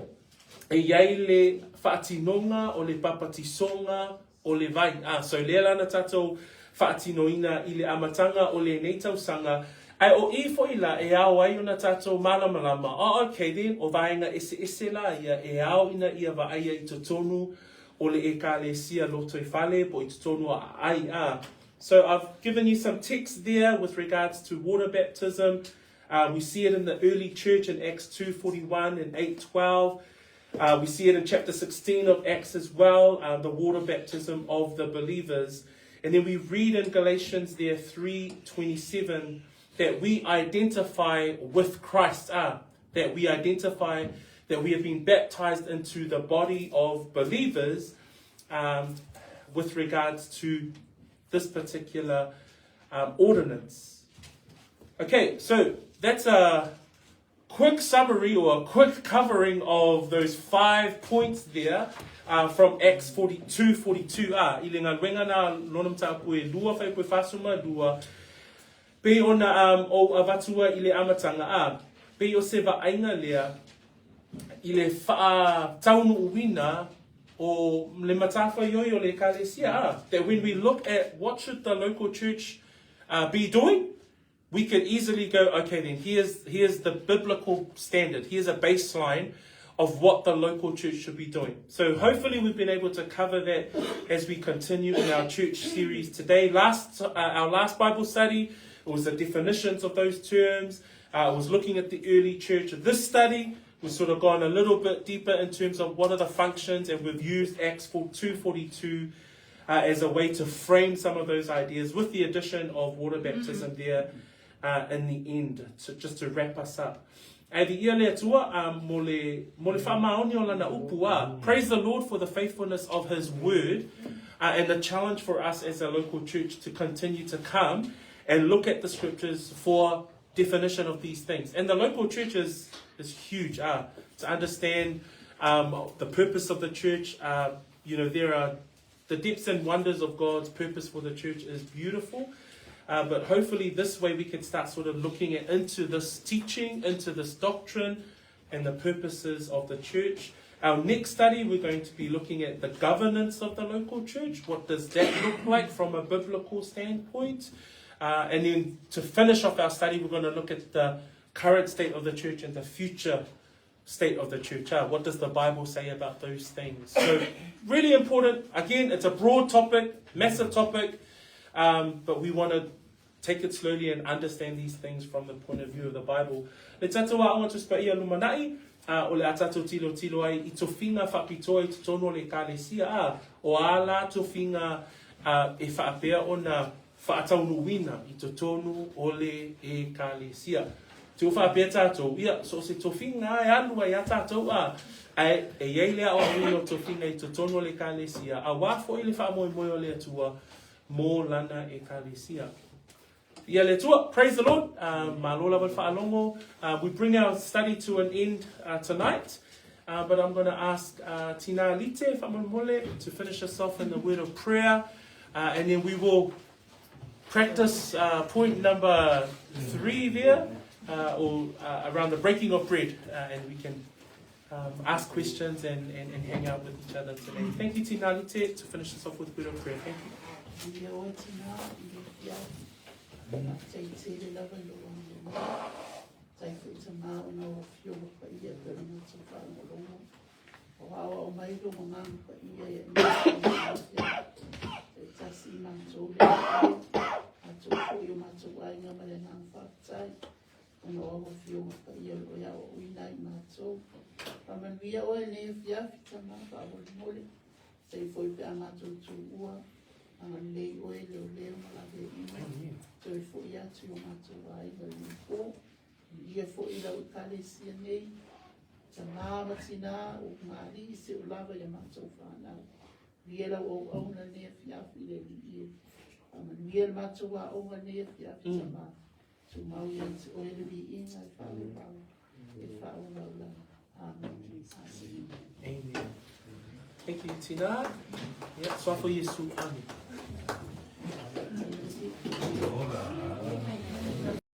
e iai le faatinoga o le papatisoga o le vai. Ah, so lea la na tatou faatinoina i le amataga o lenei tausaga, ae o i foi la e ao ai ona tatou malamalama, oh okay then, o vaega eseese la ia e ao ina ia vaaia i totonu o le Ekalesia lotoifale po i totonu o aai. Ah. So I've given you some text there with regards to water baptism. We see it in the early church in Acts 2.41 and 8.12. We see it in chapter 16 of Acts as well, the water baptism of the believers. And then we read in Galatians there 3.27 that we identify with Christ, that we identify that we have been baptized into the body of believers with regards to this particular ordinance. Okay, so that's a quick summary or a quick covering of those five points there from Acts 42, 42 a i le galuega na lona mataupu e lua fuaiupu e 42 pei ona ou avatua i le amataga a pei o se vaaiga lea i le faataunuuina o le matafaioi o le Ekalesia a that when we look at what should the local church be doing, we could easily go, okay then, here's the biblical standard, here's a baseline of what the local church should be doing. So hopefully we've been able to cover that as we continue in our church series today. Last Our last Bible study, it was the definitions of those terms. It was looking at the early church. This study, we've sort of gone a little bit deeper in terms of what are the functions, and we've used Acts 2.42 as a way to frame some of those ideas with the addition of water baptism there in the end, to, just to wrap us up. Ae viia le Atua mo le, mo le faamaoni o lana upu a. Praise the Lord for the faithfulness of His word and the challenge for us as a local church to continue to come and look at the scriptures for definition of these things. And the local church is huge to understand the purpose of the church. There are the depths and wonders of God's purpose for the church is beautiful. But hopefully this way we can start sort of looking at, into this teaching, into this doctrine, and the purposes of the church. Our next study, we're going to be looking at the governance of the local church. What does that look like from a biblical standpoint? And then to finish off our study, we're going to look at the current state of the church and the future state of the church. What does the Bible say about those things? So, really important. Again, it's a broad topic, massive topic, but we want to take it slowly and understand these things from the point of view of the Bible. Le tatou aoga Tusi Paia lumanai, o le a tatou tilotilo ai i tofiga faapitoa i totonu o le Ekalesia, a o a la tofiga e faapea ona faataunuuina i totonu o le Ekalesia. Te ua faapea tatou, ia, so o se tofiga e alu ai a tatou a, ae e iai le aoaoina o tofiga i totonu o le Ekalesia, auā foi le faamoemoe o le Atua mo lana Ekalesia. Ia le Atua, praise the Lord. Malo lava le faalogo. We bring our study to an end tonight. But I'm going to ask Tina Lite faamolemole to finish us off in the word of prayer. And then we will practice point number 3 there, or around the breaking of bread, and we can ask questions and, and, and hang out with each other today. Thank you, Tina Lite, to finish us off with word of prayer. Thank you. Ona o au afioga paia o lo o e aoaoina ai matou. Faamanuia oe i lenei afiafi, tama, faamolemole. Se i foi pe a matou tuua, agalelei oe i leoleo ma laveaiina. Toe foi atu i o matou aiga i lenei po. Viia foi lau ekalesia nei, tama ma tina, ulugalii seia lava i a matou fanau. Viia lau auauna i lenei afiafi le Alii e. Faamanuia le matou aoga i lenei afiafi, tama. Tumau ia te oe le viiga e faavavau, e faavavau lava. Amen. Amen. Thank you, Tina. Yeah, Suafa o Iesu. Amen.